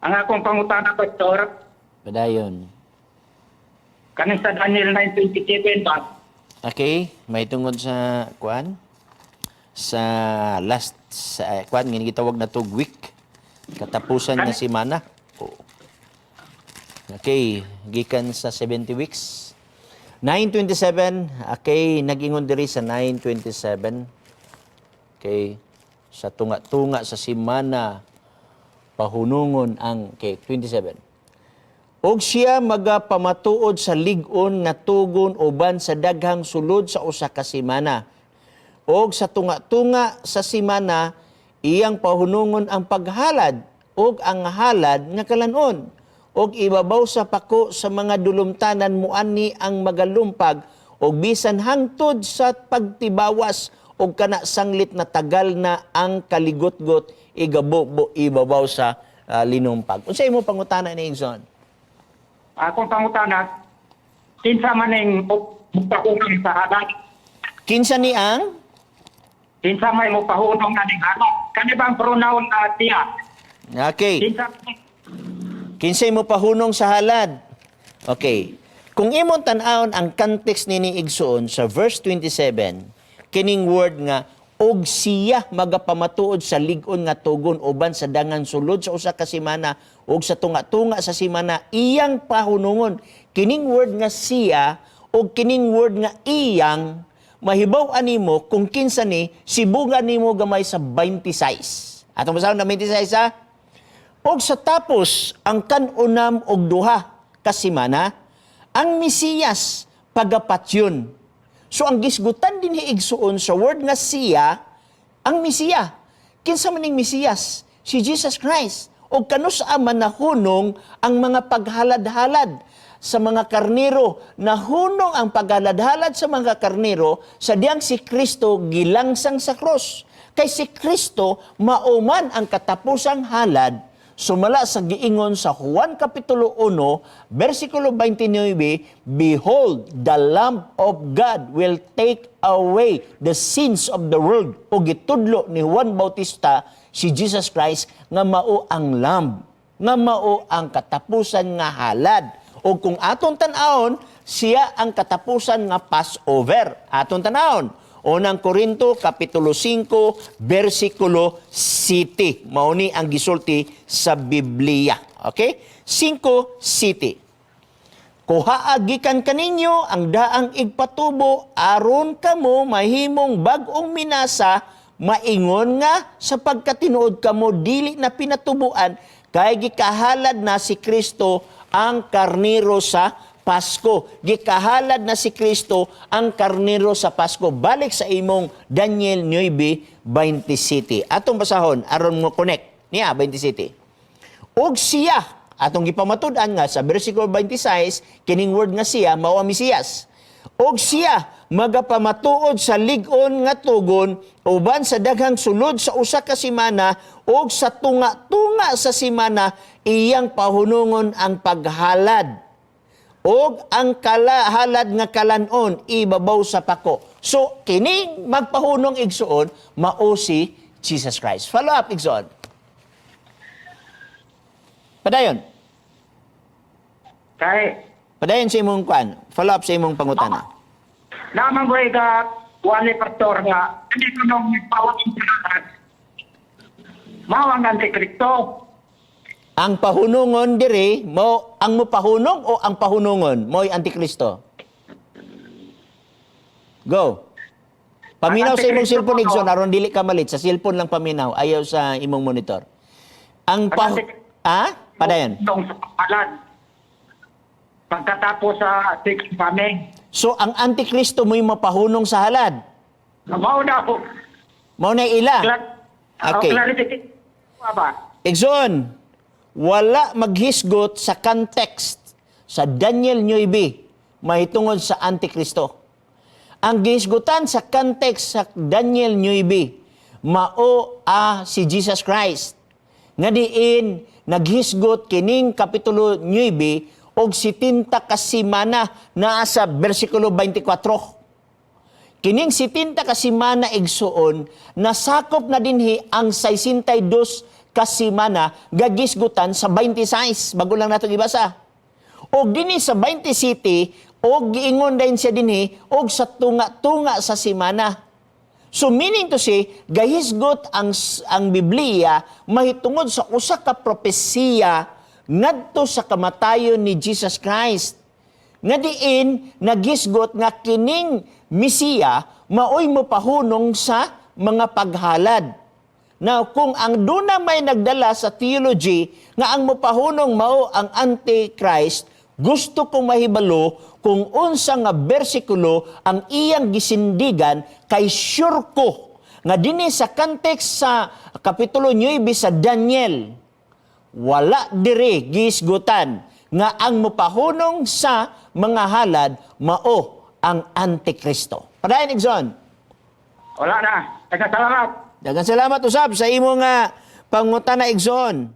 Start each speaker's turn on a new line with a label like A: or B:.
A: Ang akong pangutana, Pastor,
B: Padayon.
A: Kaning sa Daniel 9:27 ba?
B: Okay, may tungod sa kuan sa last sa kuan nga gitawag na tog week, katapusan nga semana. Oo. Okay, gikan sa 70 weeks. 9:27, okay, nag-ingon diri sa 9:27. Okay, sa tunga-tunga sa semana pahunungon ang, okay, 27. Og siya magapamatuod sa lig-on nga tugon uban sa daghang sulod sa usa ka semana. Og sa tunga-tunga sa semana iyang pahunungon ang paghalad og ang halad nga kalanon. Og ibabaw sa pako sa mga dulumtanan muani ang magalumpag og bisan hangtod sa pagtibawas, og kana sanglit na tagal na ang kaligotgot igabobo ibabaw sa linumpag. Unsa imo pangutana ni, Igsoon?
A: Akong pangutana, kinsa man ning mupahunong sa halad?
B: Kinsa ni ang?
A: Kinsa may mupahunong aning halad? Kani bang pronoun na siya?
B: Okay.
A: Kinsa
B: Kinsay mo pahunong sa halad? Okay. Kung imong tan-awon ang context nini, igsoon, sa verse 27, kining word nga "og siya magapamatuod sa lig-on nga tugon uban sa dangan sulod sa usa ka semana ug sa tunga-tunga sa semana iyang pahunungon." Kining word nga "siya" ug kining word nga "iyang", mahibaw animo kung kinsa ni, sibugan nimo gamay sa 26. Atong basahon na 26 ha. Og sa tapos ang kanunam og duha ka semana, ang Mesiyas pagapatyon. So ang gisgutan din igsuon sa word nga "siya", ang Mesiya. Kinsa man ning Mesiyas? Si Jesus Christ. Og kanus-a man nahunong ang mga paghalad-halad sa mga karnero? Nahunong ang paghalad-halad sa mga karnero sa diyang si Kristo gilangsang sa krus. Kay si Kristo mauman ang katapusang halad sumala sa giingon sa Juan Kapitulo 1, versikulo 29, "Behold, the Lamb of God will take away the sins of the world." O gitudlo ni Juan Bautista si Jesus Christ nga mao ang Lamb, nga mao ang katapusan nga halad. O kung atong tan-awon, siya ang katapusan nga Passover. Atong tan-awon. Unang Korinto, Kapitulo 5, versikulo 7. Mao ni ang gisulti sa Biblia. Okay? 5, 7. "Kuhaa gikan kaninyo ang daang igpatubo aron kamo mahimong bag-ong minasa, maingon nga sa pagkatinuod kamo dili na pinatubuan, kay gikahalad na si Kristo ang karniro sa Pasko." Gikahalad na si Kristo ang karniro sa Pasko. Balik sa imong Daniel 9:27. Atong basahon aron mo connect. Niya 27. Og siya, atong gipamatud-an nga sa versikulo 26, kining word nga "siya" mao ang Mesiyas. "Og siya magapamatuod sa lig-on nga tugon uban sa daghang sulod sa usa ka semana, ug sa tunga-tunga sa semana iyang pahunungon ang paghalad ug ang kalahalad nga kalanon ibabaw sa pako." So kining magpahunong, igsuon, mao si Jesus Christ. Follow up, igsuon. Padayon.
A: Kay
B: Padayon sa imong kwan. Follow up sa imong pangutana.
A: Naman ko ga wali, Pastor, nga hindi ko nung nagpawag sa lahat. Mao ang Antikristo.
B: Ang pahunungon diri mo ang mopahunong o ang pahunungon mo'y Antikristo? Go. Paminaw
A: Ang
B: sa imong
A: Antikristo
B: cellphone,
A: po,
B: igsoon, aron dili ka malit. Sa cellphone lang paminaw, ayaw sa imong monitor. Ang
A: Ang
B: pa Ah? Padayon.
A: Nung sa halad. Pagkatapos sa six coming.
B: So ang Antikristo mo'y mapahunong sa halad.
A: Mao na ako.
B: Mao na ila. Okay.
A: Clarification ba?
B: Igsoon, wala maghisgot sa context sa Daniel 9 mahitungod sa Antikristo. Ang gihisgutan sa context sa Daniel 9 mao a si Jesus Christ. Nga diin naghisgot kining kapitulo 9 og 70 ka semana naa sa bersikulo 24. Kining 70 ka semana, igsuon, nasakop na dinhi ang 62 ka semana gagisgutan sa 26. Bago lang nato gibasa. Og dinhi sa 27 og giingon din siya dinhi og sa tunga-tunga sa semana. So meaning to say, gahisgot ang Biblia mahitungod sa usa ka propesiya ngadto sa kamatayon ni Jesus Christ. Nga diin nagisgot nga kining Mesiya maoy mopahunong sa mga paghalad. Now, kung ang duna may nagdala sa theology nga ang mopahunong mao ang Antichrist, gusto kong mahibalo kung unsa nga bersikulo ang iyang gisindigan, kay sure ko nga dinhi sa context sa Kapitulo 9 sa Daniel, wala diri gisgutan nga ang mopahunong sa mga halad mao ang Antikristo. Padayon, Igsoon.
A: Wala na. Daghang salamat.
B: Daghang salamat usab sa imong nga pangutana, Igsoon.